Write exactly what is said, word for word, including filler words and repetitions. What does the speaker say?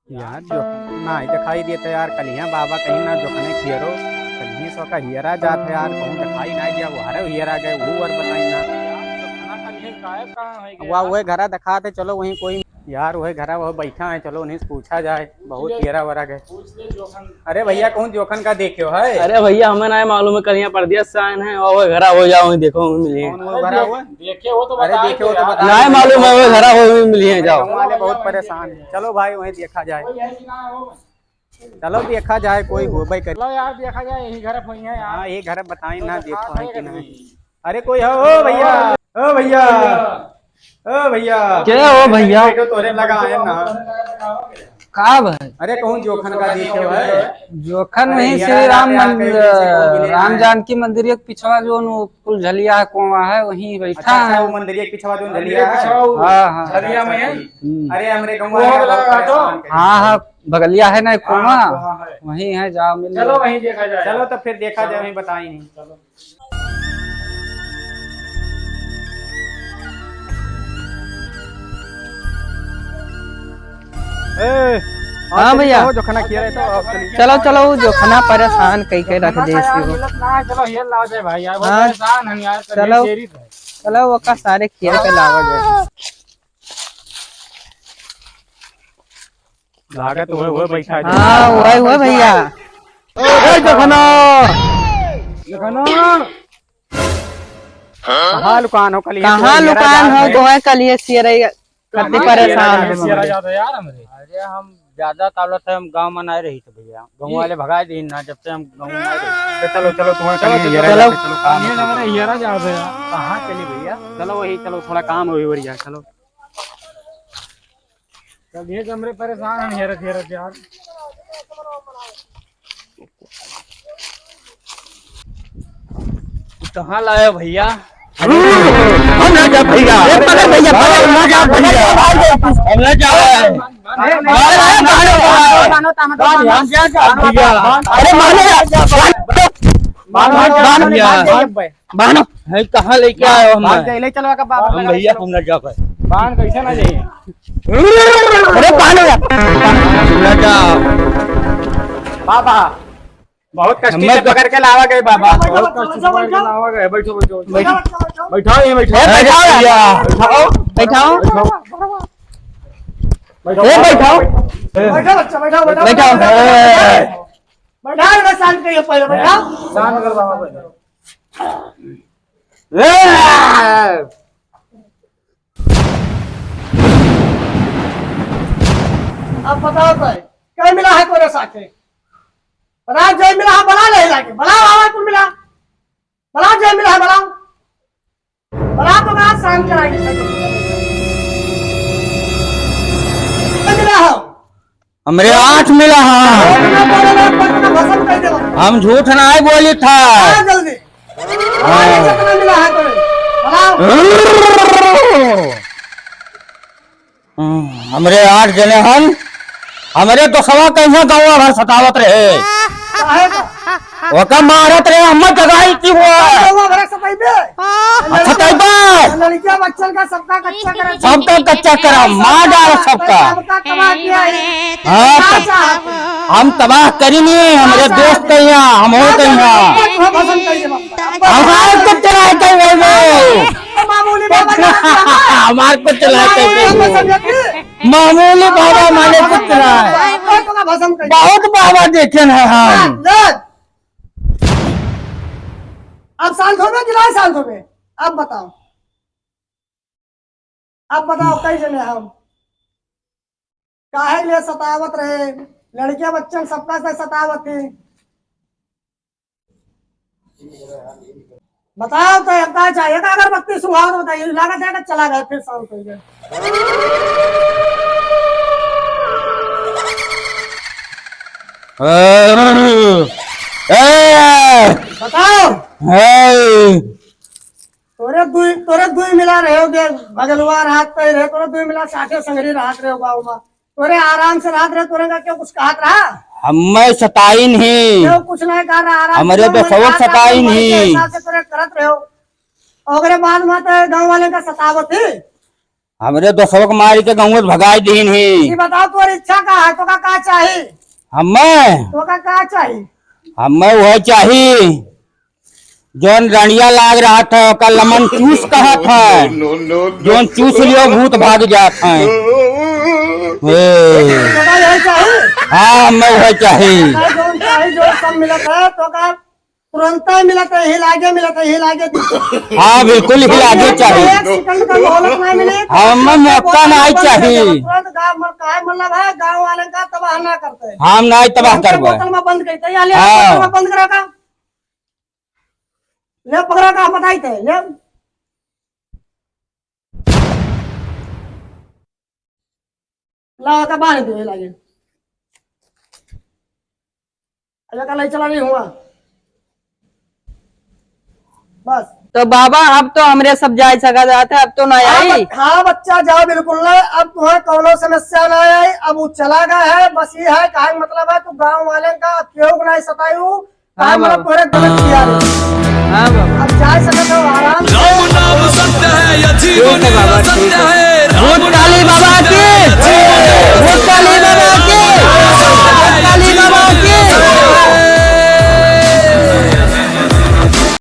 यार, जो नाहीं दिखाई देत है यार, कलिया बाबा कहीं ना जोखने खियरो, कलिया सो का हियरा जात है यार, कहूँ दिखाई नाहीं दिया, वो हरे हियरा गए, वो और बताई ना। वाह, वह घरा दिखाते, चलो वहीं कोई यार, वह घरा वह बैठा है, चलो उन्हीं से पूछा जाए, बहुत हियरा वरा गए। अरे भैया, कहूँ जोखन का देखे हो है? अरे भैया, हमें नाहीं मालूम है, कलिया परदेस से आए हैं, और वह घरा हो जाओ, वहीं देखो, वहीं मिलिए। कौन वो घरा हुआ? देखे हो तो अरे बताओ देखे हो तो यार। बताओ। नाहीं मालूम है, वह घरा हो, वहीं मिलिए, जाओ। गाँव वाले बहुत परेशान हैं। चलो भाई, वहीं देखा जाए। कोई है कि ना हो? चलो देखा जाए, कोई होबे करे। चलो यार, देखा जाए, यही घर पर ही है यार। हाँ, यही घर बताई ना, देखो है कि नहीं। अरे कोई हो, ओ भैया, ओ भैया, ओ भैया। के हो भैया? बैठो, तोरे लगा है ना। का भाई? अरे कहूँ जोखन का देखे हो है? जोखन अरे नहीं, यार, श्री राम यार, मंदिर, कहीं से कौन मिले राम हैं? जानकी मंदिर के पिछवा जो नु कुल झलिया है, कुआं है, वहीं बैठा अच्छा, अच्छा, है। वो मंदिर के पिछवा जो झलिया है? हाँ, हाँ। झलिया में है? हम्म। अरे हमरे गाँव वो वाला वाला बहुत तो? परेशान है। हाँ, हाँ, बगलिया है ना एक हाँ, कुआं, हाँ, कुआं है। वहीं है, जाओ मिल चलो लो। वहीं देखा जाए। चलो तो फिर देखा जाए, चलो। वहीं बताई नहीं। चलो। ए, हाँ आओ चलिए, भैया। आओ, जोखना किया रहे तो, आओ चलिए। चलो, चलो, वो जोखना परेशान कई के रख दे इसको। मिलत ना है, चलो, ये लाओ जाए भाई, यार, बहुत हाँ। परेशान हम यार, चलो। चलो, वो का सारे खेल के लावा जाए। लागत हुए, हुए बैठा है। हाँ, हुए, हुए भैया। ए, जोखना। जोखना। कहाँ लुकान हो कलिया? कहाँ लुकान हो? गोहे कलिया सियरई, कति परेशान हो। सियरा जाता यार हमरे। अरे हम ज्यादा तावलत है, हम गाँव में नहीं रही थे भैया, गाँव वाले भगा दी ना, जब से हम गाँव में नहीं रही। तो चलो, चलो, तुम्हारे चलो, कलिया चलो, ये रह चलो। जाते, चलो, काम ये करते। हमारे हियरा जाता यार। कहाँ चली भैया? चलो वही, चलो थोड़ा काम हो गया, चलो। तब ये कमरे परेशान हैं, हेरत, हेरत यार। कहाँ लाया भैया? हम ना जा भैया। अरे पकड़ भैया, पकड़, ना जा भैया। हम ना जा। अरे, अरे, अरे, अरे, अरे, भैया। अरे मानो यार। बांध, बांध, बांध, बांध, बांध, बांध। बांध। है, कहाँ लेके आए हो हम? बांध के ले चलो का बाबा हम लगा भैया, चलो। हम ना जा पाए। बांध कैसे ना जाइए? अरे बांध यार। ना जा। बाबा, बहुत कष्टी से पकड़ के लावा गए बाबा। बहुत कष्टी से पकड़ के लावा गए। बैठो, बैठो, बैठो। बैठो, बैठो। बैठो, ये बैठो। ए, बैठाओ यार। बैठाओ। बैठाओ। बैठो। ए, बैठाओ। बैठो बच्चा, बैठो, बैठो, बैठो। बैठो। बैठो। बैठा है ना, शांत करिए पहले, बैठा। शांत कर बाबा पहले। ए! अब बताओ तो, क्या मिला है तोरे साथे? रात जय मिला है, बला नहीं लागे, बला बाबा कुल मिला, बला जय मिला है, बला। बला तो बात शांत कराएंगे। मिला हो। हमरे आठ मिला हा। झूठ ना बोले ना, पटना भसम कर देबो। हम झूठ नाहीं बोली था। आ जल्दी। हाँ। कितना मिला है तोरे? बला। हम्म, हमरे आठ जने हन, हमरे दोसवा कइहाँ गौवा भर सतावत रहे। काहे का? ओका मारत रहे, हम जगाई की हुआ। गौवा भर सताइबे? अच्छा, सताइबे? लड़किया बच्चन का सबका कच्चा करा। सबका कच्चा करा, मार डाल सबका। सबका तबाह किया है। हाँ, क्या तो चाहत है? हम तबाह करी नहीं, हमरे दोस्त कइहाँ, हम हो कइहाँ। हमारे कुछ चला है कहीं वो। मामूली बाबा। हमारे कुछ चला है कहीं वो। मामूली बाबा माने कुछ ना है। बहुत बाबा देखे हैं हम। अब शांत हो गए कि नहीं शांत हो गए? अब बताओ, अब बताओ, कई जने हम काहे लिए सतावत रहे? लड़कियां बच्चन सबका से सतावत थी। बताओ तो, अब का चाहिए? एक अगरबत्ती सुहाओ तो बताइए। लागत है कि चला गया, फिर शांत हो गया। ए! बताओ। ए! तोरे दुई, तोरे दुई मिला रहे हो, बगलवा रात पे रहे, तोरे दुई मिला साथे संगरी रात रहे हो गाँव में। तोरे आराम से रात रहे, तोरे का क्यों कुछ कहत रहा? हमें सताई नहीं। क्यों कुछ नहीं कह रहा, आराम से हमरे तो सबक सताई नहीं। हिसाब से तोरे करत रहे हो। ओकरे बाद में तो गाँव वाले का सतावत ही। हमरे दोस्तवा के मारी के गौवा से भगाई दीन ही। ई बताओ, तोर इच्छा का है? तोका का चाही? हमें? तोका का चाही? हमें वह चाही, जौन रंडिया लाग रहा था, ओका लमन चूस कहा था। No, no, no, no। जौन चूस लियो, भूत भाग जात है। ए। तोका यही चाही? हाँ, हमें वह चाही। तोका जौन चाही, जो सब मिलत है, तोका तुरंते मिलत है, हिलागे मिलत है, हिलागे दी। हाँ, बिल्कुल हिलागे चाही। एक सेकंड का मोहलत ना मिले। हम मौका ना आई चाही। तुरंत गाँव में काहे मतलब है, गाँव वाले का तबाह ना करते। हम ना तबाह तुरंते करबे। बोतल में बंद करते। या ले, हाँ। बोतल में बंद करा का? ले पकड़ा का बताई थे, ले। ला का बांध दे लागे। अरे का ले चला नहीं हुआ। बस। तो बाबा, अब तो हमरे सब जाए सका जात है, अब तो ना हाँ, आई। बच-, हाँ बच्चा, जाओ बिल्कुल ना, अब तुम्हारा कौनो समस्या ना आई, अब वो चला गया है, बस ये है, कहे का मतलब है, तू गाँव वाले का अब केहू को नहीं सतायू, हाँ, हाँ, मतलब बाबा। तोहरे गलत किया रे। हाँ, बाबा। अब जा सकत हो आराम से। राम नाम सत्य है, यह जीवन ठीक है, बाबा, सत्य ठीक है। है।